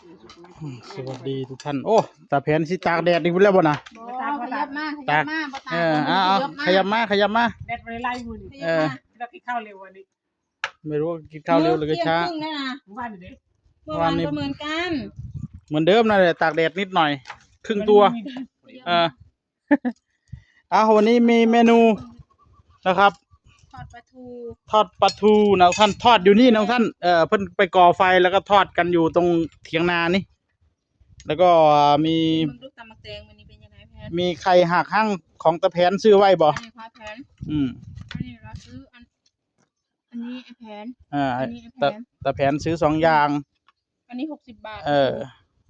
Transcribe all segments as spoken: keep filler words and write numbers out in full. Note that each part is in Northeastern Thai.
อืม สวัสดีทุกท่าน โอ้ ตาแผนสิตากแดดอีกแล้วบ่นะ บ่ ขยับมา ขยับมา บ่ตาก เออ เอา เอา ขยับมา ขยับมา ขยับมา แดดบ่ได้ไล่มื้อนี้ เออ ขยับมา แล้วกินข้าวเร็ววันนี้ ไม่รู้ว่ากินข้าวเร็วหรือช้า เที่ยงครึ่งแล้วนะ เมื่อวานนี้เด้ เมื่อวานก็เหมือนกัน เหมือนเดิมนั่นแหละ ตากแดดนิดหน่อย ครึ่งตัว มันมี เออ อ่ะ วันนี้มีเมนูนะครับ ทอดปลาทู ทอดปลาทูนะท่าน ทอดอยู่นี่นะท่าน เอ่อ เพิ่นไปก่อไฟแล้วก็ทอดกันอยู่ตรงเถียงนานี่ แล้วก็มี มึงลูกตำบักแตงวันนี้เป็นยังไงแพน มีไข่หักหั่งของตาแผนซื้อไว้บ่ อันนี้ของแผน อืม อันนี้เราซื้ออัน อันนี้ไอ้แผน อ่า อันนี้ไอ้แผน ตา ตาแผนซื้อสองอย่าง อันนี้หกสิบบาท เออ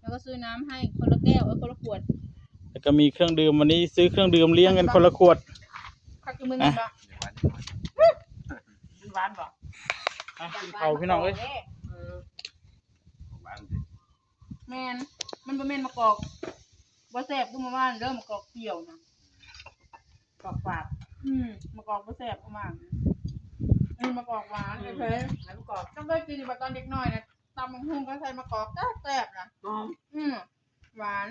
แล้วก็ซื้อน้ำให้คนละแก้ว เออ คนละขวด แล้วก็มีเครื่องดื่ม วันนี้ซื้อเครื่องดื่มเลี้ยงกันคนละขวด คักอยู่มื้อนี้บ่ อ่ะ มันหวานบ่ อ่ะ กินข้าวพี่น้องเอ้ย เออ หวานสิ แม่น มันบ่แม่นมะกอก บ่แซ่บคือเมื่อวานเด้อ มะกอกเปรี้ยวนะ กอกฝาด อืม มะกอกบ่แซ่บคือเมื่อวาน อันนี้มะกอกหวาน อืม เฉยๆ แล้วมะกอก ต้องเคยกินอยู่บ่ตอนเด็กน้อยนะ ตำบักหุ่งก็ใส่มะกอกแซ่บๆนะ หอม อืม หวาน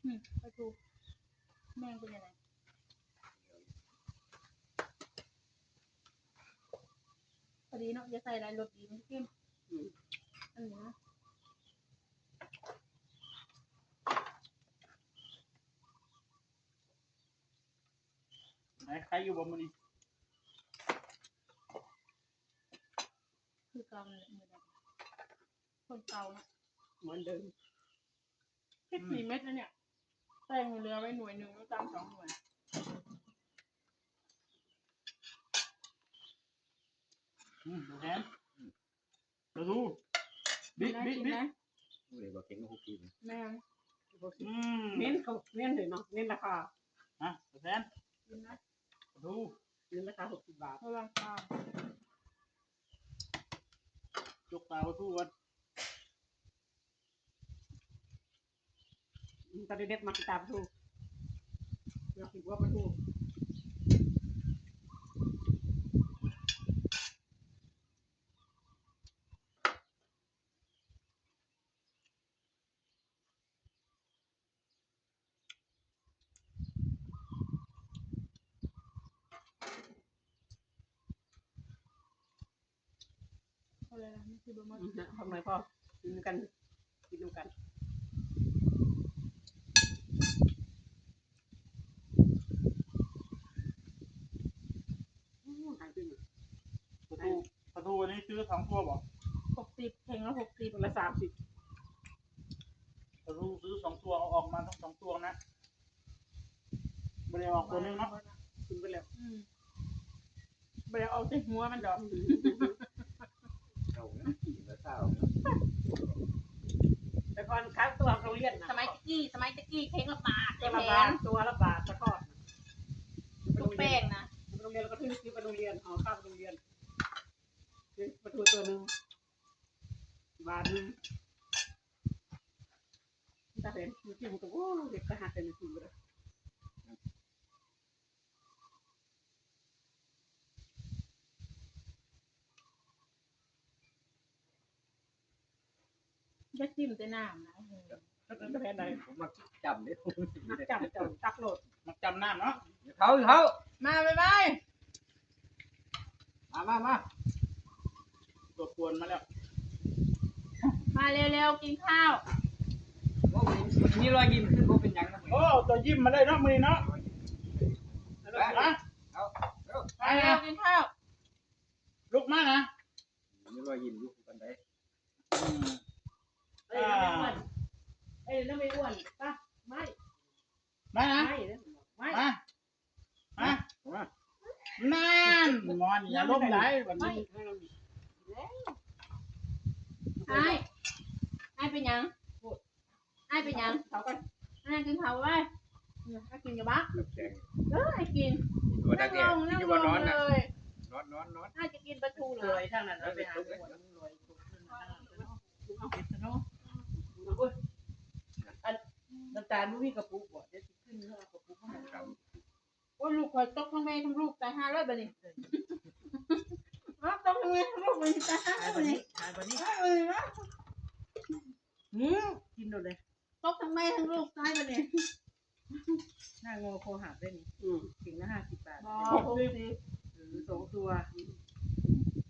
อืม ปลาทู แม่งเป็นยังไง พอดีเนาะ อย่าใส่หลาย รสดีมันเข้ม อืม อันนี้นะ ไหน ใครอยู่บ่มื้อนี้ คือเก่าเลย มื้อใด คนเก่าเนาะ เหมือนเดิม พริกสี่เม็ดนะเนี่ย แป้งเหลือไว้หน่วยหนึ่ง แล้วตำสองหน่วย อืม ดูแทน ดูดู บิ บิ บิ ผู้ใดบ่เก่งก็ผู้กิน แม่น อืม เน้นเขา เน้นเลยเนาะ เน้นราคา ฮะ ดูแทน กินนะ ดู เน้นราคาหกสิบบาท เพราะราคา จกตาปลาทูก่อน อืม ตอนเด็กๆ มากินตาปลาทู อยากกินหัวปลาทู เอาเลยนะ นี่คือบ่หมด อืม นะ ทำไมพ่อ กินกัน กินกัน อืม หายไปหมด ปลาทู ปลาทูอันนี้ซื้อสองตัวบ่ หกสิบ แท่งละหกสิบ คนละสามสิบ ปลาทูซื้อสองตัว เอาออกมาทั้งสองตัวนะ บ่ได้ออกตัวหนึ่งเนาะ กินไปแล้ว อืม บ่ได้ออกแต่หัวมันดอก เจ้านะกินแล้วเศร้า แต่ก่อนขายตัวโรงเรียนนะ สมัยตะกี้ สมัยตะกี้แท่งละบาท ตัวละบาท แพง ตัวละบาท แต่ก่อน ลูกแป้งนะ โรงเรียน แล้วก็ซื้อไปโรงเรียน ห่อข้าวไปโรงเรียน ซื้อปลาทูตัวหนึ่ง บาทหนึ่ง ตาเห็น มันกินก็ โอ้ เด็กก็หักกันอยู่เลย อย่าจิ้มแต่น้ำนะ แล้วก็แค่ใด ผมมาจำเด้ มักจำ จำ ตักโลด มักจำน้ำเนาะ เขา เขา มา บ๊ายบาย มา มา มา ตัวกวนมาแล้ว มาเร็วๆ กินข้าว โอ้ มีรอยยิ้มขึ้น บ่เป็นหยังนะ โอ้ ตัวยิ้มมาเลยเนาะ มื้อนี้เนาะ นะ เอา เอา มาเร็ว กินข้าว ลุกมานะ มีรอยยิ้มอยู่กันได้ อืม เอ้ย น้องไม่อ้วน เอ้ย น้องไม่อ้วน ไป ไม่ ไม่นะ ไม่ ไม่ มา มา มา นั่น หมอนี่อารมณ์ไหนบัดนี้ อ้าย อ้ายเป็นหยัง อ้ายเป็นหยัง เขาก็ อ้ายกินเขาไว้ อืม อ้ายกินอยู่บ้าน น้ำแข็ง เออ อ้ายกิน กินอยู่บ้าน นั่งลง นั่งลง นั่งอยู่บ้านนอนน่ะ เลย นอน นอน นอน อ้ายจะกินปลาทูเหรอ ลอยทางนั้น เอาไปหา เออ เอาเห็ดซะเนาะ โอ้ย อัน น้ำตาลบ่มีกระปุกบ่ เดี๋ยวสิขึ้นเฮาเอากระปุกมาให้ ครับ โอ้ย ลูก ข่อยตกทั้งแม่ทั้งลูกตายห่าเลยบัดนี้ ตกทั้งแม่ทั้งลูกบัดนี้ตายห่า ตาย เลย บัด บัด นี้ นี้ ตายบัดนี้ ตายเลยนะ อืม กินโลดเลย ตกทั้งแม่ทั้งลูกตายบัดนี้ หน้างอคอหักได้นี่ อืม เข่งละห้าสิบบาท บ่ หกสิบ หกสิบ เออ สองตัว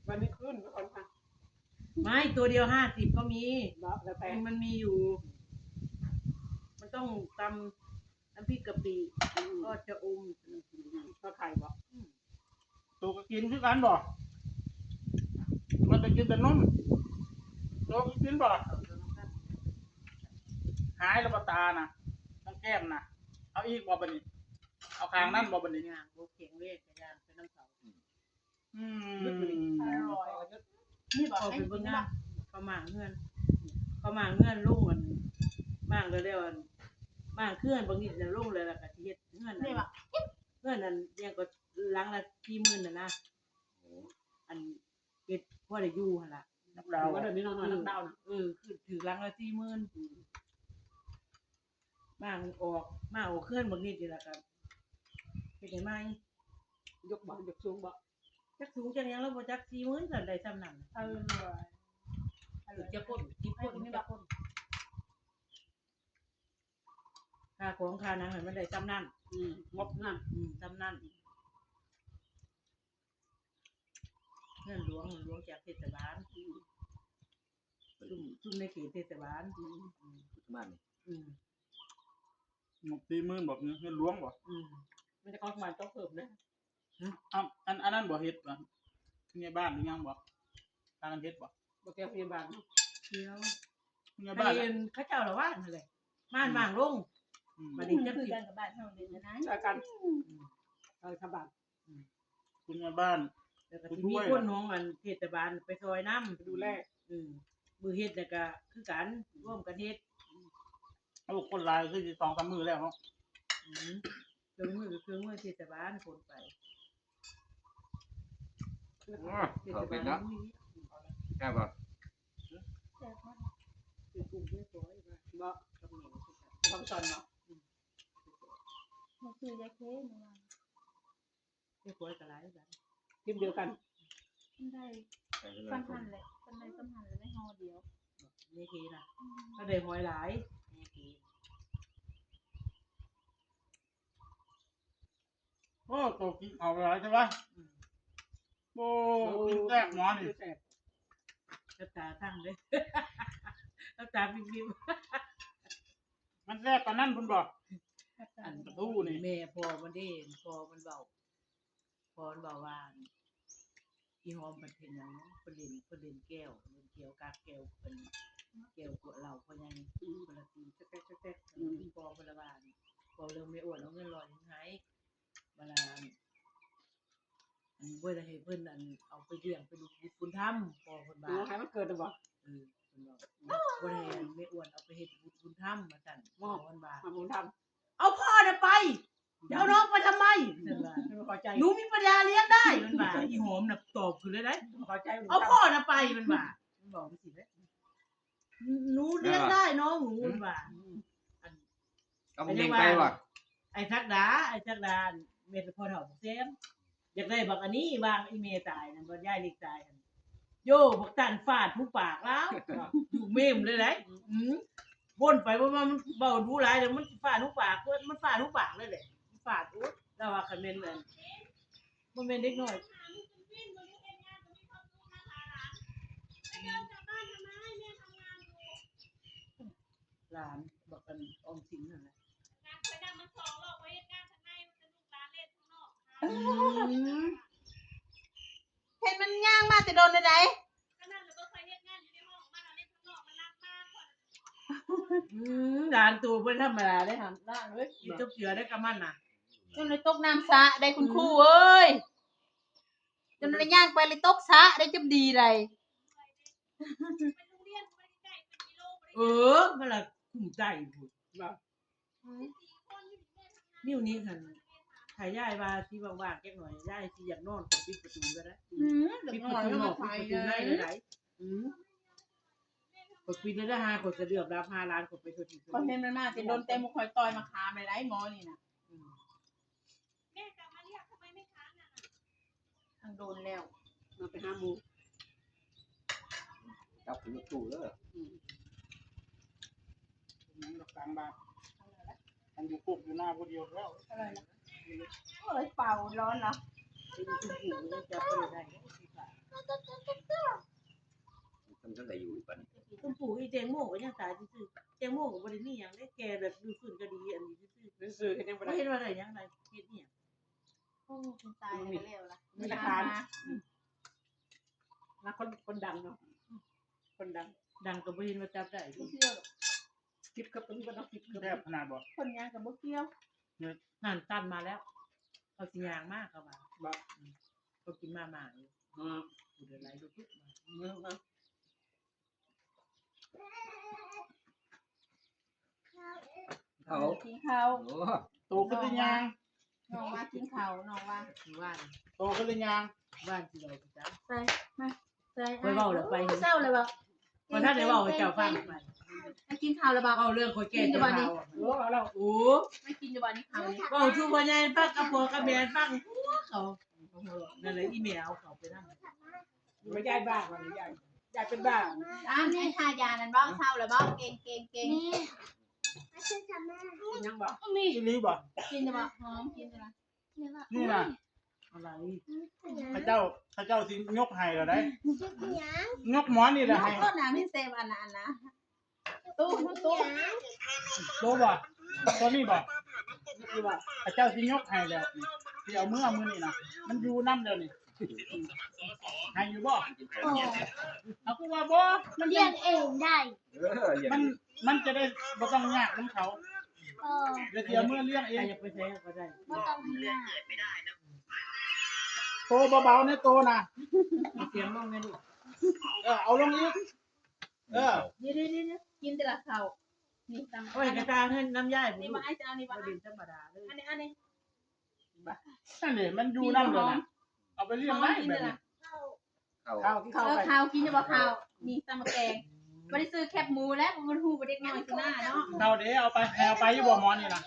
บัดนี้ขึ้นไปก่อนค่ะ ไม่ ตัวเดียวห้าสิบก็มี บ่ แล้วแต่ มันมีอยู่ มันต้องตำ น้ำพริกกะปิ อืม ทอดชะอม อืม อืม อืม ทอดไข่บ่ อืม โตก็กินคือกันบ่ มันจะกินแต่นม โตก็กินบ่ หายแล้วบ่ตาน่ะ น้องแก้มน่ะ เอาอีกบ่บัดนี้ เอาข้างนั้นบ่บัดนี้ ย่างบ่แข็งแรงก็ย่างไปนำเขา อืม อร่อย นี่บอก เขาไปเบิ่งงาน เขามางเฮือน เขามางเฮือนลุง อัน มางแล้ว อัน มางเฮือนบางนิดแล้วลุงเลย แล้วก็สิเฮ็ดเฮือน นี่บอก เฮือนอันเดียวก็หลังละสี่หมื่นน่ะนะ โอ้ อันเฮ็ดพอได้อยู่หั่นล่ะ นับดาว ว่าเดี๋ยวนี้น้องๆ นับดาวน่ะ เออ คือถือหลังละสี่หมื่น อืม มางออก มางออกเฮือนบางนิดนี่ล่ะก็เฮ็ดให้ใหม่ ยกบ่ ยกสูงบ่ จักสูงจักหยัง แล้วบ่จัก สี่หมื่น ก็ได้ส่ำนั้น เออ จักคน สิบคน จักคน ค่าของค่าหยังให้มันได้ส่ำนั้น อืม งบนั้น อืม ส่ำนั้น เฮือนหลวง หลวงจากเทศบาล อืม ซุม ซุมในเขตเทศบาล อืม อืม ปัจจุบันนี่ อืม งบสี่หมื่นบ่ เฮือนหลวงบ่ อืม มันจะเข้ามาต้องเพิ่มนะ หึ อัน อัน อันนั้นบ่เฮ็ดบ่ ผู้ใหญ่บ้านหรือยังบ่ พากันเฮ็ดบ่ บ่แก้ผู้ใหญ่บ้านเนาะ เดี๋ยว ผู้ใหญ่บ้าน ให้เขาเจ้าละว่าหั่นแหละ บ้าน อืม ว่างลง อืม บัดนี้จัก คือ สิ กันกับบ้านเฮาเด้นะ ช่วยกัน อืม รัฐบาล อืม คุณแม่บ้าน แล้วก็สิมีคนของอันเทศบาลไปซอยนำ ไปดูแล อืม มื้อเฮ็ดน่ะก็คือกัน ร่วมกันเฮ็ด โอ้ คนหลายคือสิสองสามมื้อแล้วเนาะ อืม เครื่องมือก็เครื่องมือเทศบาลขนไป อ๋อ เทศบาล เขาเป็นนะ มี แซ่บบ่ แซ่บมาก คือกุ้งเรียบร้อยว่า บ่ กับแหนมคือกัน ทำตอนเนาะ อืม มันคือยาเคเมื่อวาน เรียบร้อยก็หลายแบบ ทีมเดียวกัน มันได้ ใส่ไปเลย ซ้ำหั่นแหละ ซ้ำได้ซ้ำหั่นเลย ได้ห่อเดียว นี่ทีนะ อืม ก็ได้หอยหลาย นี่ที โอ้ โตกินข้าวหลายใช่ปะ อืม โอ้ กินแซ่บหมอนี่ แซ่บ น้ำตาตั้งเลย น้ำตาปิ๊บๆ มันแซ่บปานนั้นพุ้นบ่ อัน ปลาทูนี่ แม่พ่อมันเด้ พ่อมันเว้า พ่อมันเว้าว่า อีหอมมันเป็นหยัง เพิ่นเล่น เพิ่นเล่นแก้ว เล่นแก้วกากแก้ว เพิ่นแก้วกวดเหล้าพ่อใหญ่ อืม เพิ่นละตีแต๊กๆๆๆ อืม พ่อเพิ่นละว่า พ่อเรื่องแม่อ้วนเอาเงินร้อยหนึ่งให้ บัดนั้น อันบ่ได้ให้เพิ่น อัน เอาไปเลี้ยงเป็นบุตรบุญธรรม พ่อเพิ่นว่า โอ้ ให้มันเกิดน่ะบ่ เออ เพิ่นว่า บ่ได้ให้แม่อ้วนเอาไปเฮ็ดบุตรบุญธรรม ว่าซั่น มอบ พ่อเพิ่นว่า มอบบุญธรรม เอาพ่อน่ะไป จะเอาน้องไปทำไม เพิ่นว่า บ่เข้าใจ หนูมีปัญญาเลี้ยงได้ เพิ่นว่า อีหอมน่ะตอบขึ้นเลยได้ บ่เข้าใจ เอาพ่อน่ะไป เพิ่นว่า มันบอกจังซี่เด้ หนูเลี้ยงได้น้องหนู เพิ่นว่า อืม อัน เอาบักเน่งไปว่ะ ไอ้ทักดา ไอ้ทักดา แม่นพ่อเฒ่าบักแซม อยากได้บักอันนี้ วางอีเมตายนั่น บ่ยายเล็กตายนั่น โย่ บักตันฟาดหูปากแล้ว อยู่เมมเลยแหละ อืม วนไปวนมา มันเว้าดูหลาย แล้วมันฟาดหูปาก มันฟาดหูปากเลยแหละ มันฟาด โอ๊ย แล้วว่าคันแม่นนั่น บ่แม่นเด็กน้อย หลานบักอันออมสินนั่นน่ะ อืม เห็นมันย่างมาแต่โดนใดๆ อืม หลานตัวบ่ธรรมดาเด้หั่น ล่างเอ้ย อีจบเจือได้กับมันน่ะ จนได้ตกน้ำสระได้คุณครูเอ้ย จนได้ย่างไปเลยตกสระได้จบดีใด เออ มันละคุ้มใจพุ้น ว่า อืม นิ้วนี้หั่น ถ้ายายว่าสิว่างๆจักหน่อย ยายสิอยากนอน ก็ปิดประตูก็ได้ อืม ปิดประตูนอก เดี๋ยวหน่อย ปิดประตูใน ก็ได้ อืม ข้อยปิดได้ หาข้อยกระเดือบรับ หาหลานข้อยไปทั่วทิศทั่ว ข้อยเห็นมันมาแต่โดน แต่บ่ค่อยต่อยมาขามหลายๆหมอนี่น่ะ อืม แม่กลับมาเรียก โดนแล้ว มาไปหาหมู่ จับเป็นรถตู้เด้อ อืม นั่งรถกลางบ้าน มันอยู่กกอยู่หน้าผู้เดียวแล้ว อะไรนะ โอ้ย เป่าร้อนเหรอ มันจังได๋อยู่บัดนี้ คุณปู่อีแตงโมก็ยังตายซื่อๆ แตงโมก็บ่ได้มีหยังเด้ แกแบบอยู่ขึ้นก็ดี อันนี้ซื่อๆ ซื่อๆ เฮ็ดหยังบ่ได้ บ่เห็นว่าได้หยัง ได้เฮ็ดอีหยัง โอ้ คนตายก็แล้วล่ะ มีหลักฐาน อืม แล้วคน คนดังเนาะ คนดัง ดังก็บ่เห็นว่าจับได้ บ่เกี่ยวหรอก คิดกับเพิ่นบ่ต้องคิดกับ แซ่บขนาดบ่ คนหยังก็บ่เกี่ยว เนี่ย นั่นตันมาแล้ว เขาสิย่างมาเขาว่า บ่ อืม เขากินมาม่าอยู่ อืม ผู้เดินไหลลุกๆมา อืม เขา กินข้าว โอ้ โตขึ้นหรือยัง น้องว่ากินข้าว น้องว่า อยู่บ้าน โตขึ้นหรือยัง บ้านสิได้จ้ะ ใส่ มา ใส่ ไปเว้าแล้วไป เศร้าเลยบ่ บ่ทันได้เว้าให้เจ้าฟังไป มากินข้าวแล้วบ่ เอาเรื่องคนแก่ กินอยู่บ่นี่ เจ้าเฒ่า โอ้ เอาแล้ว โอ้ มากินอยู่บ่นี่ข้าวนี่ เว้าสู่พ่อใหญ่ฟังกับพ่อกับแม่ฟัง หัวเขา นั่นแหละ อีแม่เอาเขาไปนั่ง ไม่ยายบ้ามันยาย ยายเป็นบ้า อันนี้ทายานั่นบ่ เศร้าแล้วบ่ เก่ง เก่ง เก่ง นี่ ยังบ่ มี อีหลีบ่ กินจะบ่ หอม กินจะบ่ นี่น่ะ อะไร เขาเจ้า เขาเจ้าสิยกให้แล้วได้ ยกหมอนนี่แหละให้ รถน่ะมีเซฟอันนั้นนะ ตู้ ตู้ โตบ่ โตนี่บ่ นี่บ่ เขาเจ้าสิยกให้แล้ว สิเอาเมือมื้อนี้นะ มันอยู่นำแล้วนี่ ให้อยู่บ่ โอ้ เขาคือว่าบ่ มันเลี้ยงเองได้ เออ เลี้ยง มัน มันจะได้บ่ต้องยากนำเขา เออ เดี๋ยวสิเอาเมือเลี้ยงเอง ใครอยากไปใช้ก็ได้ บ่ต้องยาก โตเบาๆ เนี่ยโตนะ เสียงลงไงลูก เออ เอาลงอีก เออ เดี๋ยวๆๆๆ กินแต่ละข้าว นี่ตำ โอ้ย กระตาเงินน้ำยาย นี่บ่ ไอ้จะเอานี่บ่ บ่ได้ธรรมดาเลย อันนี้ อันนี้ นั่นนี่มันอยู่นำเลยนะ เอาไปเลี้ยงได้แบบนี้ ข้าว ข้าว ข้าว ข้าวกินจะบ่ข้าว นี่ตำบักแตง บ่ได้ซื้อแคบหมูแล้ว มันฮู้บ่เด็กน้อยสิหน้าเนาะ ข้าวเด้ เอาไป ให้เอาไปอยู่บ่หมอนี่นะ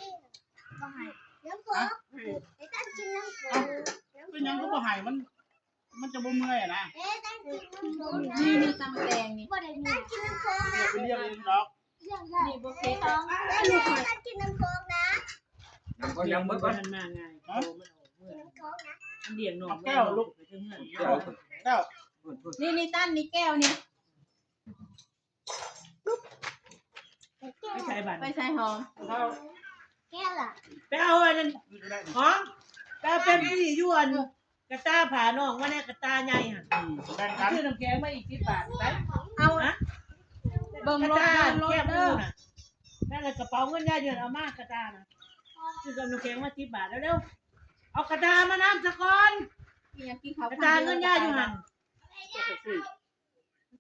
บ่ให้ น้ำโค้ก ฮะ ไอ้ต้นกินน้ำโค้ก เป็นหยังก็บ่ให้มัน มันจะบ่เมื่อยอะนะ เอ๊ะ ต้นกินน้ำโค้กนะ นี่ นี่ตำบักแตงนี่ บ่ได้มี ต้นกินน้ำโค้กนะ เดี๋ยวไปเรียกเองดอก นี่บ่เผ็ด ต้นกินน้ำโค้กนะ ยังบ่ ยังบ่ก่อน มันมาไง ฮะ โตมันออกเมื่อ กินน้ำโค้กนะ มันเลี้ยงน้อง เอาแก้วลูก ไปเถอะเพื่อน แก้ว แก้ว นี่ นี่ต้นนี่แก้วนี่ ไปใส่บัตร ไปใส่หอม เอา แก้วล่ะ ไปเอาอันนั้น หอม ไปเอาเป๊ปซี่อยู่อัน กระตาผ่าน้องมาแน่ กระตาใหญ่หั่น อืม แบ่งกัน ซื้อน้ำแข็งมาอีกสิบบาท ไป เอา ฮะ เบิ่งรถ กระตา เบิ่งรถ แคบหมู่น่ะ เด้อ นั่นแหละกระเป๋าเงินยายเดือนเอามากระตาน่ะ ซื้อกับน้ำแข็งมาสิบบาท เร็วๆ เอากระตามานำซะก่อน อีหยังกินข้าว กระตาเงินยายอยู่หั่น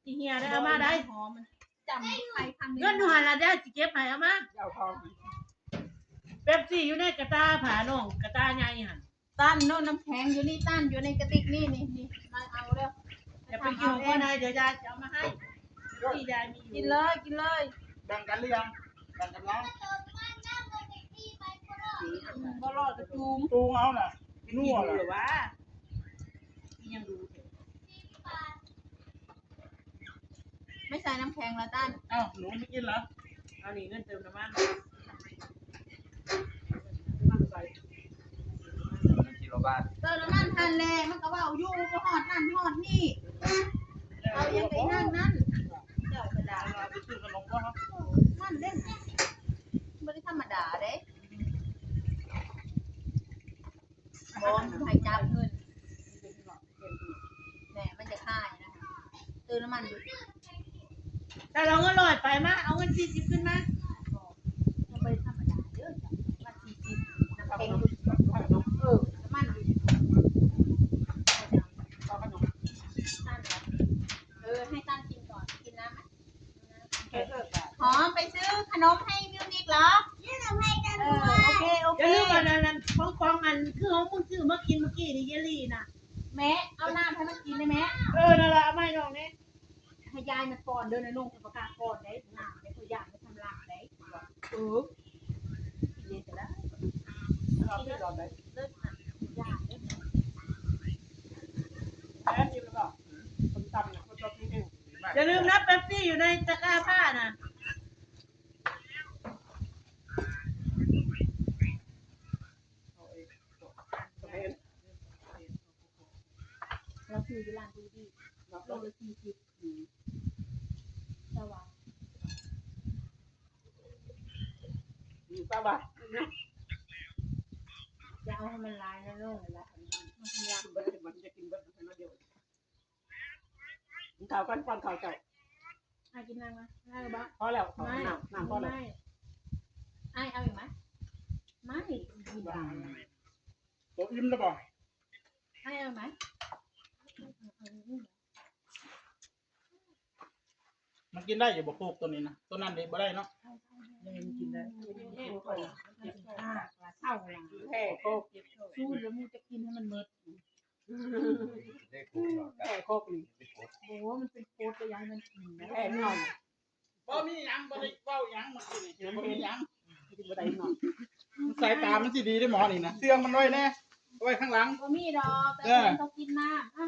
สิเหียได้เอามาได้ หอมมันจำไข่พัน เงินอยู่หั่นล่ะ ยายสิเก็บให้เอามา เอาของ เป๊ปซี่อยู่ในกระตาผ่าน้อง กระตาใหญ่หั่น ต้านโน่นน้ำแข็งอยู่นี่ ต้านอยู่ในกระติกนี่ นี่ นี่ มาเอาเร็ว อย่าไปกินของพ่อนาย เดี๋ยวยายจะเอามาให้ เป๊ปซี่ยายมีอยู่ กินเลย กินเลย แบ่งกันหรือยัง แบ่งกันแล้ว อืม บ่รอดกระจุม ตูงเอาน่ะ นัว หรือว่า ยังดูเถอะ ไม่ใส่น้ำแข็งแล้วต้าน อ้าว หนูไม่กินเหรอ เอานี่เงินเติมน้ำมัน น้ำมันไป หนึ่งกิโลบาท เติมน้ำมันทันแล มันก็เว้าอยู่ บ่ฮอดนั่นฮอดนี่ เอายังไปนั่งนั่น เจ้ากระดาษ เอาไปซื้อขนมก่อนเนาะ นั่นเด้ บ่ได้ธรรมดาเด้ บ่ มันให้จับเงิน แหม มันจะขายนะคะ เติมน้ำมันอยู่ แต่เราเงินร้อยไปมา เอาเงินสี่สิบขึ้นมา มันบ่ได้ธรรมดาเด้อจ้ะ มาสี่สิบ น้ำแข็งอยู่ เออ น้ำมันอยู่ เอาขนม ต้านเหรอ เออ ให้ต้านกินก่อน กินน้ำไหม หอมไปซื้อขนมให้มิวนิกเหรอ เออ โอเค โอเค อย่าลืมอันนั้น อันของ ของอัน คือของมึงซื้อมากินเมื่อกี้นี่ เยลลี่น่ะ แม่ เอาน้ำให้มันกินได้แม่ เออ นั่นล่ะ เอามาให้น้องแหน่ ให้ยายมันป้อนเด้อนะลูก ประกาศป้อนได้ น้ำได้ ตัวยามันทำลายได้ เออ กินเย็นก็ได้ เอาไปก่อนเลย เลิกนะ ยาเด้อ อย่าลืมนะ เป๊ปซี่อยู่ในตะกร้าผ้านะ เราซื้ออยู่ร้านดูดี โลละสี่สิบ อืม แต่ว่า อยู่ซะบ่า อย่าเอาให้มันร้ายนะลูก แล้วมันทำยาก กินเบิดมันจะกินเบิดมันเดียว กินข้าวกันก่อนข้าวเจ้า ไอ้กินน้ำนะได้หรือเปล่า พอแล้วขอ ไม่ น้ำน้ำพอแล้ว ไม่ไอ้เอาอีกไหมไม่ ตัวอิ่มแล้วบ่ ไอ้เอาอีกไหม มันกินได้อยู่บ่โคกตัวนี้นะตัวนั้นเลยบ่ได้เนาะ ยังกินได้ แห้งก่อน อ่าปลาเท่าหลัง แห้งโคก สู้แล้วมึงจะกินให้มันหมด แห้งโคกนี่ โอ้โหมันเป็นโคตรจะย้ายมันกินนะ แห้งนอน บ่มีหยังบ่ได้เว้าหยังเมื่อกี้นี่บ่มีหยัง กินบ่ได้นอน สายตามันสิดีได้หมอนี่นะเสื่องมันไว้แน่ไว้ข้างหลัง ก็มีดอกแต่เพื่อนเขากินน้ำอ่ะ